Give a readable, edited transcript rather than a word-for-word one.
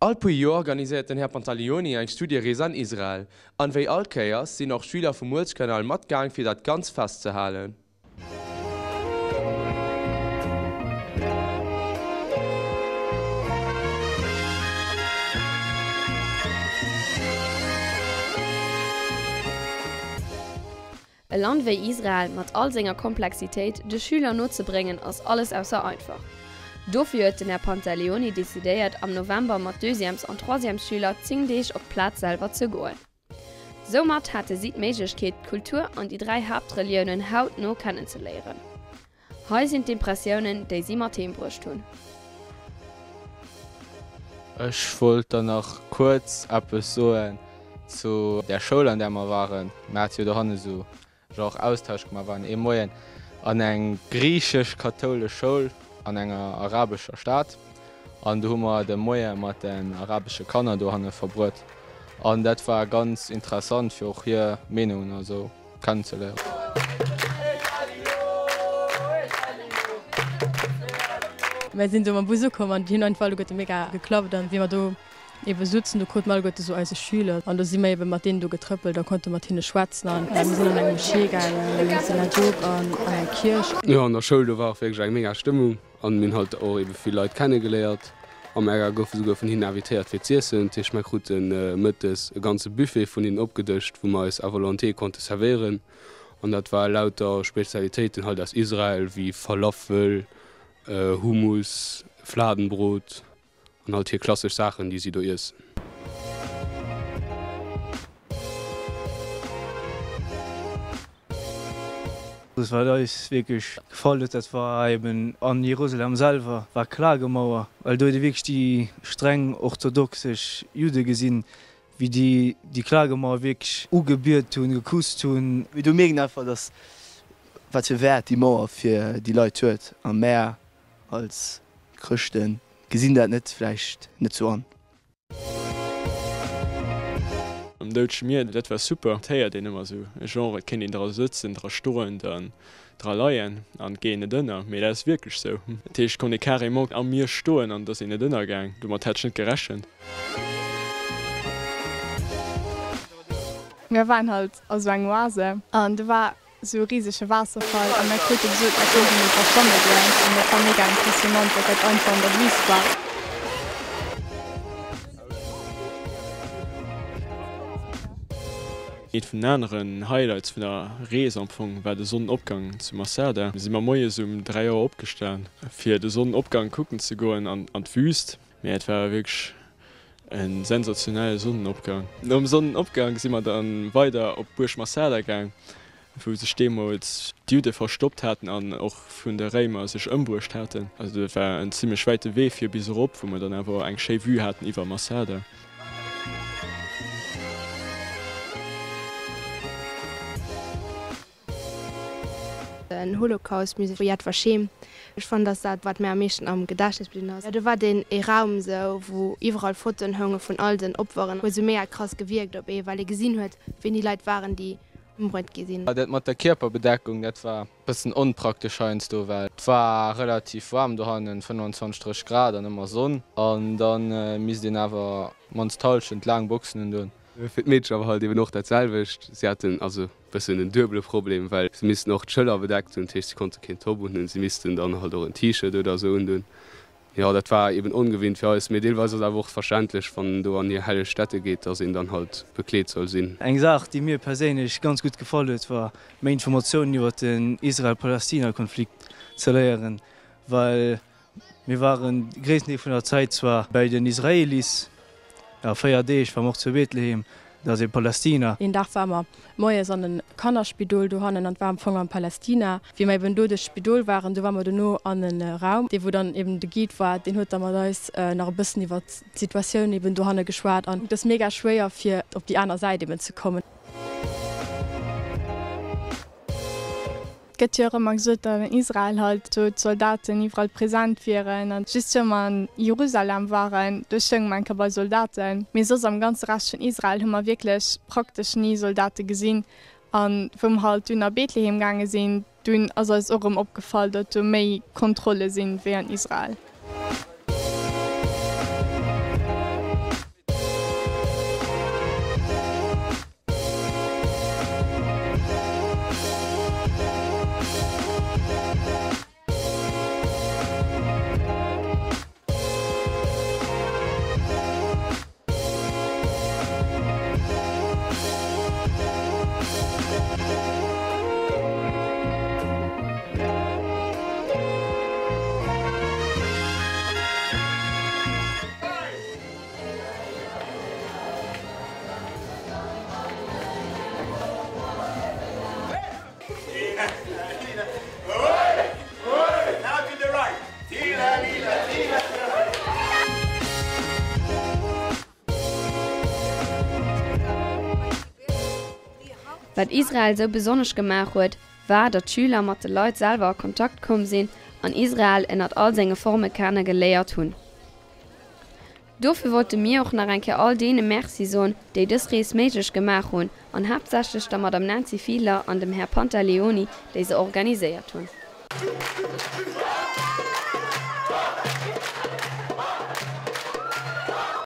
All puer Joer organiséiert den Här Pantaleoni eng Studierees an Israel. An wéi all Kéiers sinn och Schüler vum Muelskanal matgaang fir dat ganz festzehalen. E Land wéi Israel mat all senger Komplexitéit de Schüler no ze bréngen ass alles ausser einfach. Dofir huet den Här Pantaleoni decidéiert am November mat Deuxièmes an Troisièmes-Schüler 10 Deeg op d'Plaz selwer ze goen. Soumat hate si d'Méiglechkeet d'Kultur an déi 3 Haaptreliounen hautno kennenzeléieren. Hei sinn d'Impressiounen, déi si mat heem bruecht hunn. Ech wollt dann nach kuerz eppes soen zu där Schoul an där mer waren. Mir hate jo dohanne sou genre Austausch gemaach, waren ee Moien an eng griichesch-kathoulesch Schoul an enger arabescher Stad an do hu mer de Moie mat den arabesche Kanner dohanne verbruet an dat war ganz interessant fir och hir Meenungen a sou. Kennenzeléieren. Mär sinn do mam Bus ukomm an déi hunn einfach alleguerte mega geklappt an wéi mer do ebe sutzen, do krute mer alleguerte sou eise Schüler an do si mer ebe mat deenen do getrëppelt a konnte mat hinne schwätzen an mir sinn an eng Moschee gaangen, an eng Synagog an an eng Kierch. Jo an der Schoul do war och wierklech eng mega Stëmmung an mir hunn halt och ebe vill Leit kennegeléiert a mär goufe souguer vun hinnen invitéiert fir z'iessen. Dat heescht mär krute mëttes e ganze Buffet vun hinnen opgedëscht wou mer eis à volonté konnte servéieren an dat war lauter Spezialitéiten halt aus Israel wéi Falafel, Hummus, Fladenbrot. An halt hir klassesch Saachen, déi si do iessen. Dat wat eis wierklech gefall huet, dat war eben an Jerusalem selwer war Klagemauer, well do huet ee wierklech déi streng orthodoxesch Judde gesinn, wéi déi déi Klagemauer wierklech ugebiet hunn, gekusst hunn. Mee do mierkt een einfach, dass wat fir Wäert déi Mauer fir déi Leit huet a mär als Chrëschten gesinn dat net vläicht net sou an. Am Doudege Mier, dat war super. Et héiert een ëmmer sou e Genre, et kéint een dra sëtzen, dra stoen, dann dra leien an et geet een net ënner. Mee dat ass wierklech sou. Dat heescht, et konnt ee carrément am Mier stoen an et ass een net ënnergaang. Domat hätt ech net gerechent. Mir waren halt a sou eng Oase an do war Sou e risege Waasserfall a mär krute gesot mär kéinten do dra schwamme goen an dat war mega impressionant well dat einfach an der Wüst war. Eent vun den aneren Highlights vun der Rees am Fong war de Sonnenopgang zu Masada. Si mer moies um 3 Auer opgestan fir de Sonnenopgang kucken ze goen an d'Wüst. Mee et war wierklech e sensationelle Sonnenopgang. Nom Sonnenopgang si mer dann weider op d'Buerg Masada gaang, wou sech deemools d'Judde verstoppt haten an och vun de Réimer sech ëmbruecht haten. Also dat war en zimmlech wäite Wee fir bis erop, wou mer dann awer eng schéi Vue haten iwwer Masada. Den Holocaust Musée vu Yad Vashem. Ech fannen dass dat wat mär am meeschten am Gedächtnis bliwwen ass. Do war deen ee Raum sou wou iwwerall Fotoen hounge vun all den Opferen. Huet sou mega krass gewierkt op ee well ee gesinn huet ween déi Leit waren déi ëmbruet gi sinn. Dat mat der Kierperbedeckung, dat war bëssen onpraktesch heiansdo, well et war relativ waarm dohannen, 25, 30 Grad an ëmmer Sonn, an da misst een awer mannst d'Hallschent laang Boxen undoen. Fir d'Meedchen awer halt eben och dat selwecht. Si haten also bëssen en duebele Problem, well se missten och d'Schëller bedeckt hunn, dat heescht si konnte keen Top unhunn, si missten dann halt och en T-Shirt oder esou undunn. Jo, dat war eben ongewinnt fir eis, mee deelweis ass awer och verständlech, wann een do an hir helleg Stätte geet, dass een dann halt bekleet soll sinn. Eng Saach, déi mir perséinlech ganz gutt gefall huet, war méi Informatiounen iwwer den Israel-Palästina-Konflikt ze léieren, well Mir waren de gréissten Deel vun der Zäit zwar bäi den Israelis, a 4 Deeg war mer och zu Bethlehem, dat ass e Palästina. Een Dag ware mer moies an e Kannerspidol dohannen an et war am Fong am Palästina. Wéi mer eben do duerch d'Spidol waren, do ware mer dono an e Raum, dee wou dann eben de Guide war, deen huet da mat eis nach e bëssen iwwert d'Situatioun eben dohanne geschwat an et ass mega schwéier fir op déi aner Säit eben ze kommen. Et gëtt jo och ëmmer gesot, datt an Israel halt do d'Soldaten iwwerall present wieren. An just wou mer an Jerusalem waren, do stounge mer eng Kéier bei Soldaten. Mee soss am ganze Rescht vun Israel hu mer wierklech praktesch ni Soldate gesinn. An wou mer halt dunn a Bethlehem gaange sinn, dunn ass eis och erëm opgefall, datt do méi Kontrolle sinn wéi an Israel. Wat Israel sou besonnesch gemaach huet, war, datt d'Schüler mat de Leit selwer a Kontakt komm sinn an Israel ënnert all senge Forme kenne geléiert hunn. Dofir wollte mir och nach eng Kéier all deene Merci soen, déi dës Rees méiglech gemaach hunn, an haaptsächlech der Madame Nancy Fiedler an dem Här Pantaleoni, déi se organiséiert hunn.